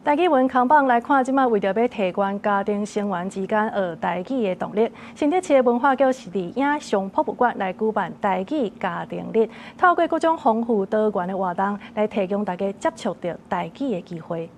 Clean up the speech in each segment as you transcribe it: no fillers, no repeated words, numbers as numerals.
台語文扛棒來看，這擺為著欲提懸家庭成員之間學台語的動力，新竹市的文化局是佇影像博物館來舉辦台語家庭日，透過各種豐富多元的活動，來提供大家接觸著台語的機會。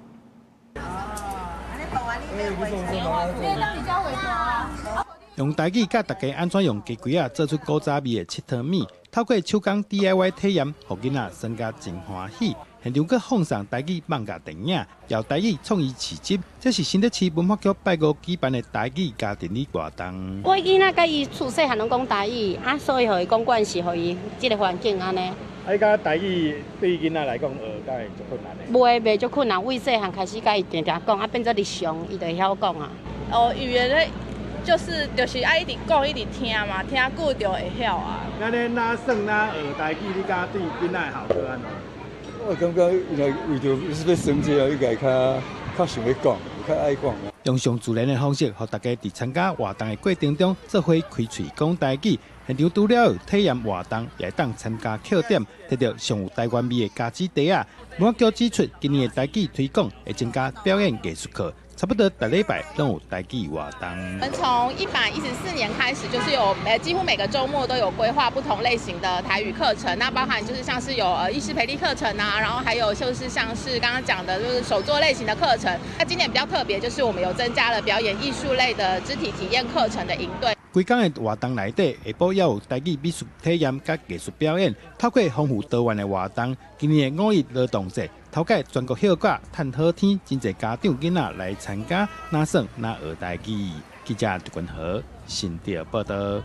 用台語教大家按怎用雞胿仔做出古早味的𨑨迌物，透過手工 DIY 體驗，予囡仔耍甲真歡喜。現場閣放送台語漫畫電影，搖台語創意市集，這是新竹市文化局拜五舉辦的台語家庭日活動。我囡仔佮伊自細漢攏講台語，啊，所以予伊講慣勢，予伊這个環境按呢。啊，你感覺台語對囡仔來講學敢會足困難的？袂袂足困難，為細漢開始佮伊定定講，啊變做日常，伊就會曉講啊。哦，語言咧，就是愛一直講，一直聽嘛，聽久就會曉啊。按呢哪耍哪學台語，你感覺對囡仔的效果按怎？我感覺伊若為著欲耍這個，應該較較想欲講，較愛講。用上自然的方式，予大家佇參加活動的過程中，做伙開喙講台語。現場除了有體驗活動，也會當參加扣點，摕著上有台灣味的家子袋仔。文化局指出，今年的台語推廣會增加表演藝術課，差不多逐禮拜攏有台語活動。我們從114年開始，就是有幾乎每個週末都有規劃不同類型的台語課程，那包含就是像是有意識培力課程啊，然後還有就是像是剛剛講的，就是手作類型的課程。那今年比較特別，就是我們有增加了表演藝術類的肢體體驗課程的營隊。規工的活動內底，下晡也有台語美術體驗佮藝術表演，透過豐富多元的活動，今年的五一勞動節，頭屆全國歇假趁好天，真濟家長囡仔來參加，哪耍哪學台語。記者杜君和新竹報導。